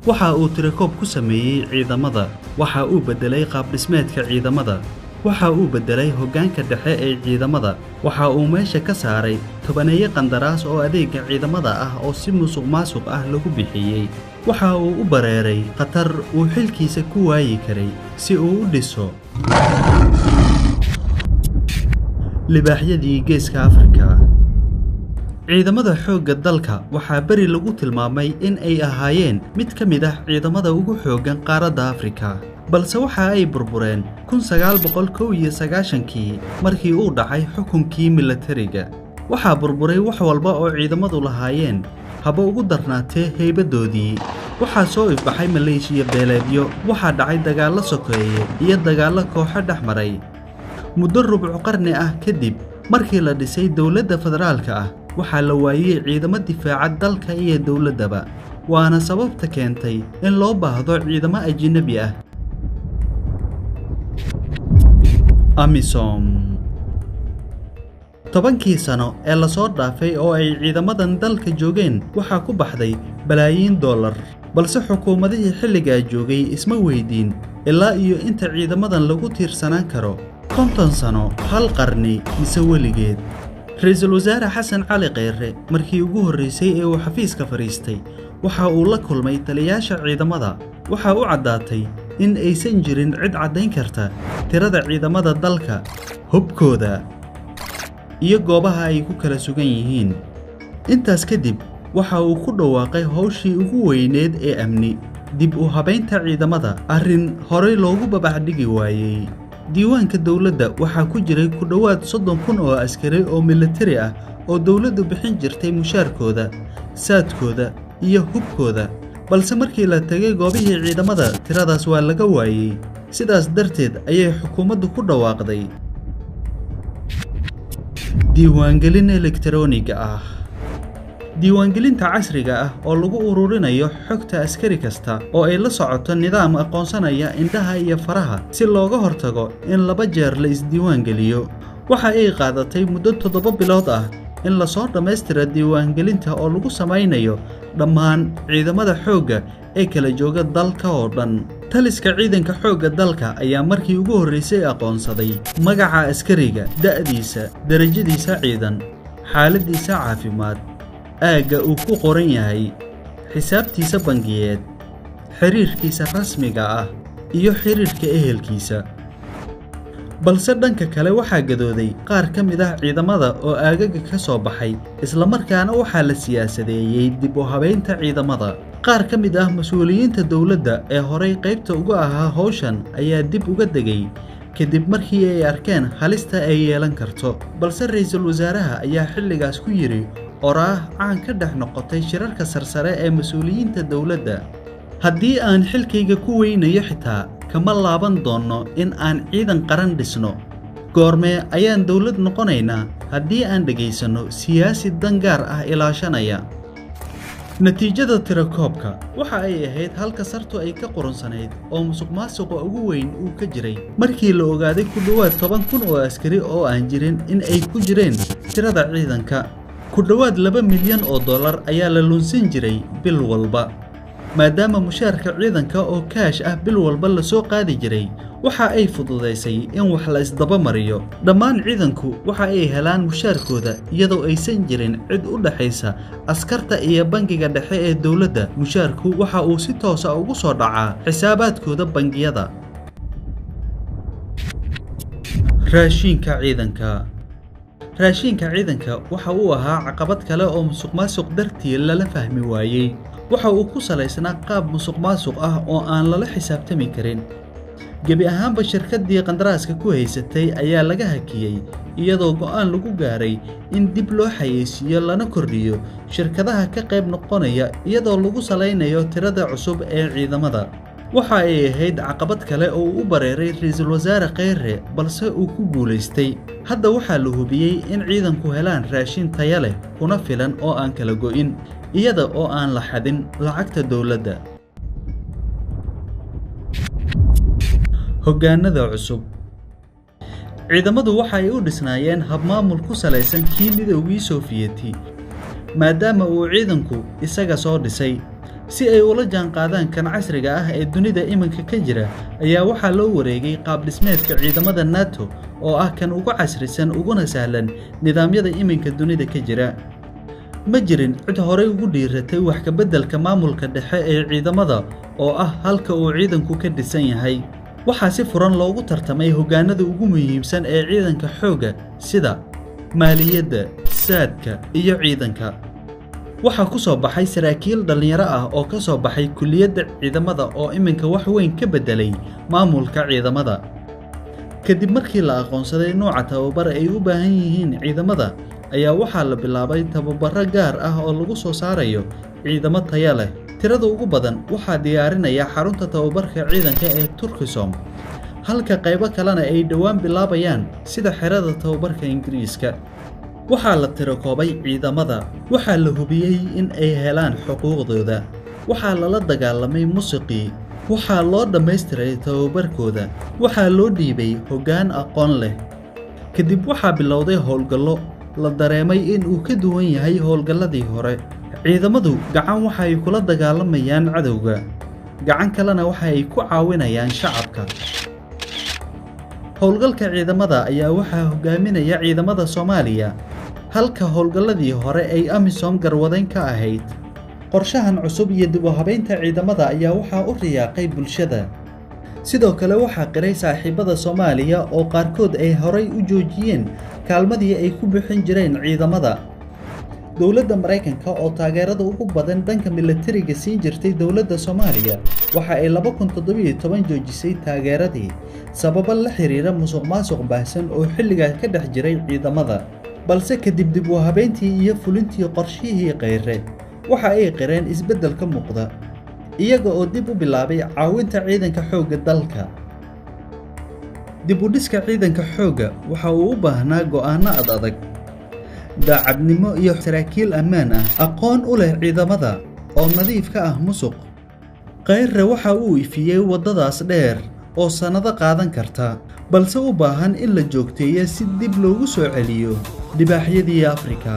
Waxa uu tirakoob ku sameeyey ciidamada, waxa uu beddelay qaab-dhismeedka ciidamada, waxa uu beddelay hoggaanka dhexe ee ciidamada, waxa uu meesha ka saaray tobaneeyo qandaraas oo adeegga ciidamada ah oo si musuqmaasuq ah lagu bixiyey. Waxa uu u bareeray khatar uu xilkiisa ku waayi karay si uu u dhiso libaaxyadii Geeska Afrika. Ciidamada xoogga dalka waxaa beri lagu tilmaamay in ay ahaayeen mid ka mid ah ciidamada ugu xooggan qaaradda Afrika, balse waxa ay burbureen 1991kii markii uu dhacay xukunkii milatariga. Waxaa burburay wax walba oo ciidamadu lahaayeen, haba ugu darnaatee heybadoodii. Waxaa soo ifbaxay maleeshiya beeleedyo, waxaa dhacay dagaallo sokeeye iyo dagaallo kooxo dhex maray. Muddo rubcu qarni ah kadib markii la dhisay dowladda federaalka ah, waxaa la waayey ciidamo difaaca dalka iyo dowladdaba, waana sababta keentay in loo baahdo ciidamo ajnabi ah. AMISOM 10kii sano ee lasoo dhaafay oo ay ciidamadan dalka joogeen waxaa ku baxday balaayiin dollar, balse xukuumadihii xilligaa joogay isma weydiin ilaa iyo inta ciidamadan lagu tiirsanaan karo, 50 sano, hal qarni mise weligeed. Ra'iisul Wasaare Xasan Cali Kheyre markii ugu horreysay ee uu xafiiska fadhiistay waxa uu la kulmay taliyayaasha ciidamada. Waxa u caddaatay in aysan jirin cid caddayn karta tirada ciidamada dalka, hubkooda iyo goobaha ay ku kala sugan yihiin. Intaas kadib waxa uu ku dhawaaqay howshii ugu weyneed ee amni, dib u habaynta ciidamada, arrin horey loogu babaxdhigi waayey. Diiwaanka dowladda waxaa ku jiray ku dhowaad 30,000 oo askari oo militari ah oo dowladdu bixin jirtay mushaarkooda, saadkooda iyo hubkooda, balse markii la tegay goobihii ciidamada tiradaas waa laga waayey. Sidaas darteed ayay xukuumaddu ku dhawaaqday diiwaangelin elektarooniga ah. Diiwaangelinta casriga ah oo lagu ururinayo xogta askari kasta oo ay la socoto nidaam aqoonsanaya indhaha iyo faraha si looga hortago in laba jeer la isdiiwaangeliyo. Waxa ay qaadatay muddo 7 bilood ah in lasoo dhammaystiro diiwaangelinta oo lagu samaynayo dhammaan ciidamada xoogga ee kala jooga dalka oo dhan. Taliska ciidanka xoogga dalka ayaa markii ugu horreysay aqoonsaday magaca askariga, da'diisa, darajadiisa ciidan, xaaladdiisa caafimaad, aagga uu ku qoran yahay, xisaabtiisa bangiyeed, xiriirkiisa rasmiga ah iyo xiriirka ehelkiisa. Balse dhanka kale waxaa gadooday qaar ka mid ah ciidamada oo aagaga ka soo baxay, islamarkaana waxaa la siyaasadeeyey dib u habaynta ciidamada. Qaar ka mid ah mas-uuliyiinta dowladda ee horay qaybta uga ahaa howshan ayaa dib uga degay kadib markii ay arkeen halista ay yeelan karto. Balse ra'iisul wasaaraha ayaa xilligaas ku yidhi oraah caan ka dhex noqotay shirarka sarsare ee mas-uuliyiinta dowladda: haddii aan xilkayga ku weynayo xitaa kama laaban doonno in aan ciidan qaran dhisno. Goormee ayaan dowlad noqonaynaa haddii aan dhegaysanno siyaasi dan gaar ah ilaashanaya? Natiijada tirakoobka waxa ay ahayd halka sartu ay ka qurunsanayd oo musuqmaasuqa ugu weyn uu ka jiray, markii la ogaaday ku dhowaad 10,000 oo askari oo aan jirin in ay ku jireen tirada ciidanka. Ku dhowaad $2 milyan oo ayaa la lunsan jiray bil walba. Maadaama mushaarka ciidanka oo kaash ah bil walba la soo qaadi jiray, waxa ay fududaysay in wax la isdaba mariyo. Dhammaan ciidanku waxa ay helaan mushaarkooda iyadoo aysan jirin cid u dhaxaysa askarta iyo bangiga dhexe ee dowladda. Mushaarku waxa uu si toos ah ugu soo dhacaa xisaabaadkooda bangiyada. Raashinka ciidanka. Raashinka ciidanka waxa uu ahaa caqabad kale oo musuqmaasuq dartii lala fahmi waayey. Waxa uu ku salaysnaa qaab musuqmaasuq ah oo aan lala xisaabtami karin. Gebi ahaanba shirkaddii qandaraaska ku haysatay ayaa laga hakiyey, iyadoo go'aan lagu gaaray in dib loo xayeysiiyo lana kordhiyo shirkadaha ka qayb noqonaya iyadoo lagu salaynayo tirada cusub ee ciidamada. Waxa ay ahayd caqabad kale oo uu u bareeray ra'iisul wasaare Kheyre, balse uu ku guulaystay. Hadda waxaa la hubiyey in ciidanku helaan raashin tayo leh kuna filan oo aan kala go'in, iyada oo aan la xadin lacagta dowladda. Hoggaanada cusub. Ciidamadu waxa ay u dhisnaayeen habmaamul ku salaysan kii Midoogii Sofiyeeti, maadaama uu ciidanku isaga soo dhisay. Si ay ula jaanqaadaan kan casriga ah ee dunida iminka ka jira, ayaa waxaa loo wareegay qaab dhismeedka ciidamada NATO oo ah kan ugu casrisan uguna sahlan nidaamyada iminka dunida ka jira. Ma jirin cid horey ugu dhiiratay wax ka beddelka maamulka dhexe ee ciidamada oo ah halka uu ciidanku ka dhisan yahay. Waxaa si furan loogu tartamay hoggaanada ugu muhiimsan ee ciidanka xoogga sida maaliyadda, saadka iyo ciidanka. Waxaa ku soo baxay saraakiil dhalinyaro ah oo ka soo baxay kulliyadda ciidamada oo iminka wax weyn ka beddelay maamulka ciidamada. Kadib markii la aqoonsaday nooca tababar ay u baahan yihiin ciidamada, ayaa waxaa la bilaabay tababaro gaar ah oo lagu soo saarayo ciidamo tayo leh. Tirada ugu badan waxaa diyaarinaya xarunta tababarka ciidanka ee Turkisom, halka qaybo kalena ay dhowaan bilaabayaan sida xerada tababarka Ingiriiska. Waxaa la tirakoobay ciidamada, waxaa la hubiyey in ay helaan xuquuqdooda, waxaa lala dagaalamay musuqii, waxaa loo dhammaystiray tababarkooda, waxaa loo dhiibay hoggaan aqoon leh. Kadib waxaa bilowday howlgallo la dareemay in uu ka duwan yahay howlgalladii hore. Ciidamadu gacan waxa ay kula dagaalamayaan cadowga, gacan kalena waxa ay ku caawinayaan shacabka. Howlgalka ciidamada ayaa waxaa hogaaminaya ciidamada Soomaaliya, halka howlgalladii hore ay AMISOM garwadeyn ka ahayd. Qorshahan cusub iyo dib u habeynta ciidamada ayaa waxaa u riyaaqay bulshada. Sidoo kale waxaa qiray saaxiibada Soomaaliya oo qaarkood ay horay u joojiyeen kaalmadii ay ku bixin jireen ciidamada. Dowladda Mareykanka oo taageerada ugu badan dhanka militariga siin jirtay dowladda Soomaaliya waxa ay 2017 joojisay taageeradii sababo la xiriira musuqmaasuq baahsan oo xilligaa ka dhex jiray ciidamada. Balse kadib dib u habeyntii iyo fulintii qorshihii Kheyre, waxa ay qireen isbeddel ka muuqda, iyaga oo dib u bilaabay caawinta ciidanka xoogga dalka. Dib u dhiska ciidanka xoogga waxa uu u baahnaa go'aanno ad adag, daacadnimo iyo saraakiil ammaan ah, aqoon u leh ciidamada oo nadiif ka ah musuq. Kheyre waxa uu ifiyey waddadaas dheer oo sannado qaadan karta, balse u baahan in la joogteeyo si dib loogu soo celiyo dhibaaxyadii Afrika.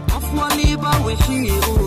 Qof waliba wixii uu